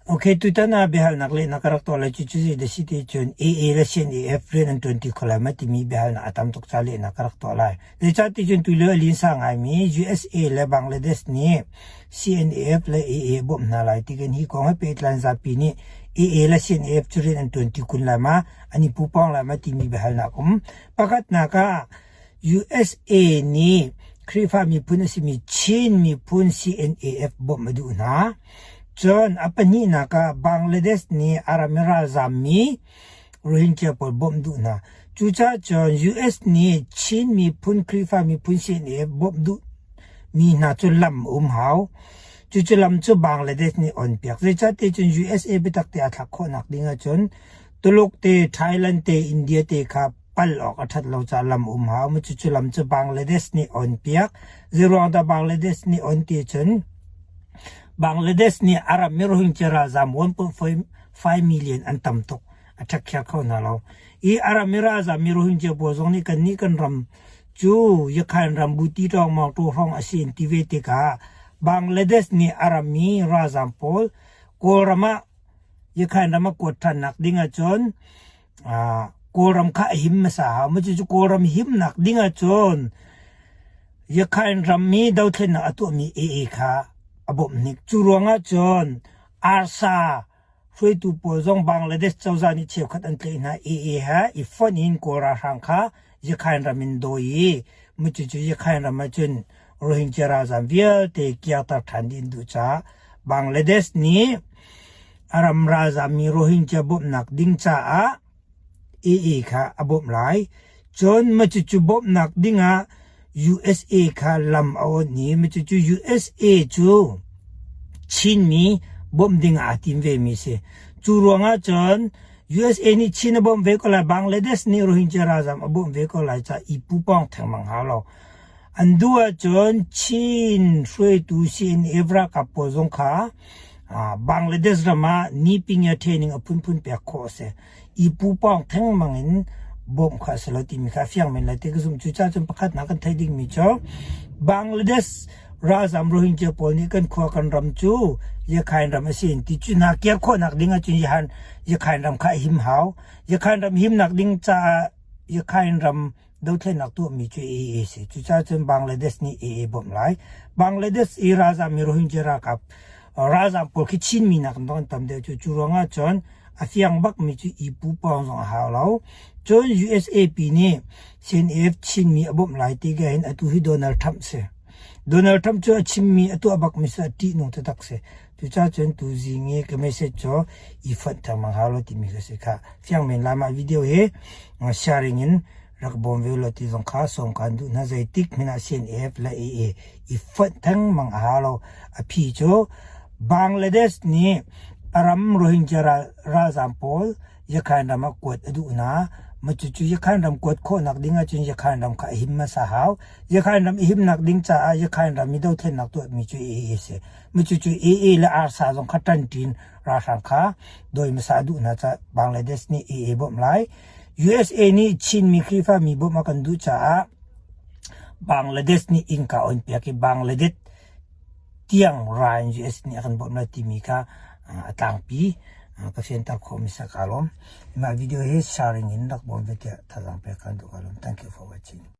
Okay, tutan ah biahalnak lehnak ka rak tuah lai cu cu zei dah si ti cun AA le CNAF rian an ṭuan ti kho lai ma timi biahalnak a tam tuk ca lehnak ka rak tuah lai. Zeicah ti cun tulio a linsa ngaimi USA le Bangladesh nih CNAF le AA bawmh hna lai ti kan hi kong he pehtlai zapi nih AA le CNAF cu rian an ṭuan ti kun lai ma, an i pupawng lai ma timi biahalnak um. Pakhatnak ah USA nih Khrihfa miphun a simi Chin miphun CNAF bawmh a duh hna. Cun a pahnihnak ah Bangladesh nih a ram i ralzammi Rohingya pawl bawmh duh hna. Cucaah cun US nih Chin miphun Khrihfa miphun CNAF bawmh duh mi hna cu lam a um hau. Cucu lam cu Bangladesh nih onpiak. Zeicahtiah cun USA biatak te aa thlak khawhnak ding ahcun Tuluk te, Thailand te, India te kha pal awk a ṭhat lo caah lam um hau. Cucu lam cu Bangladesh nih onpiak. Zeiruang dah Bangladesh nih on ti cun Bangladesh nih a rammi Rohingya ralzaam 1.5 million an tam tuk. A ṭhekhiar kho hna lo. I a rammi ralzaammi Rohingya pawl zong nih kannih kan ram cu Yakhain ram buti ṭawngmawng ṭaw hrawng a si an ti ve tikah Bangladesh nih a rammi ralzaam pawl Kawlram ah Yakhain ram a kuat ṭhannak ding ahcun Kawlram kha a him hmasa hau. Cucu Kawlram himnak ding ahcun Yakhain ram i dothlennak a tuahmi AA kha a bawmh hnik. Cu ruangah cun arsa hruaitu pawl zong Bangladesh cozah nih cheukhat an tlaih hna. AA he i fonh in Kawl ralhrang kha Yakhain ram in dawi i cucu Yakhain ram ahcun Rohingya ralzaam vialte kirter ṭhan dih an duh caah Bangladesh nih A ram ralzammi Rohingya bawmhnak ding caah AA kha a bawmh lai. Cun macucu bawmhnak dingah USA kha lam a awnh i macucu USA cu Chinmi bawmh ding aa tim vemi si. Cu ruangah cun USA nih Chin a bawmh ve ko lai, Bangladesh nih Rohingya ralzam a bawmh ve ko lai caah i pupawng thengmang hau lo. An duh ahcun Chin hruaitu CNF ralkap pawl zong kha Bangladesh ram ah nipingya training a phunphun pek khawh a si. I pupawng thengmang in bawmh kha a si lo timi kha a fiang men lai ti ka zumh. Cucaah cun pakhatnak kan theih dingmi cu Bangladesh ralzam Rohingya pawl nih kan khua kan ram cu Yakhain ram a si an ti. Cu hna kir khawhnak ding ahcun Yakhain ram kha a him hau. Yakhain ram himnak ding caah Yakhain ram dothlennak tuahmi cu AA si. Cucaah cun Bangladesh nih AA bawmh lai. Bangladesh i ralzammi Rohingya ralkap ralzam pawl khi Chinmi nak in an tam deuh cu cu ruangah cun a fiang bakmi cu i pupawng zong a hau lo. Cun USAP nih CNF Chinmi a bawmh lai ti ka hin atu hi Donald Trump si. Donald Trump cu a chimmi a tuah bakmi si a ṭihnung taktak si. Cucaah cun tuzing i ka message cu i fonh thengmang hau lo timi ka si kha. Fiang men lai mah video hi sharing in rak bawm ve law ti zong kha sawm kaan duh hna zeitik hmanh ah CNF le AA i fonh thengmang a hau lo. A phi cu Bangladesh nih a ram Rohingya ralzaam pawl Yakhain ram ah kuat a duh hna. Mah cucu Yakhain ram kuat khawhnak ding ahcun Yakhain ram kha a him hmasa hau. Yakhain ram i himnak ding caah Yakhain ram i dothlennak tuahmi cu AA a si. Mah cucu AA le arsa zong kha ṭanṭin ralhrang kha dawi hmasa a duh hna caah Bangladesh nih AA bawmh lai. USA nih Chinmi Khrihfami bawmh a kan duh caah Bangladesh nih innka on piak i Bangladesh tiang ra in US nih a kan bawmh lai timi kha a tlangpi ka fianter khawhmi si ka lawm. Mah video hi sharing in rak bawm ve tiah thazaang pek kan duh ka lawm. Thank you for watching.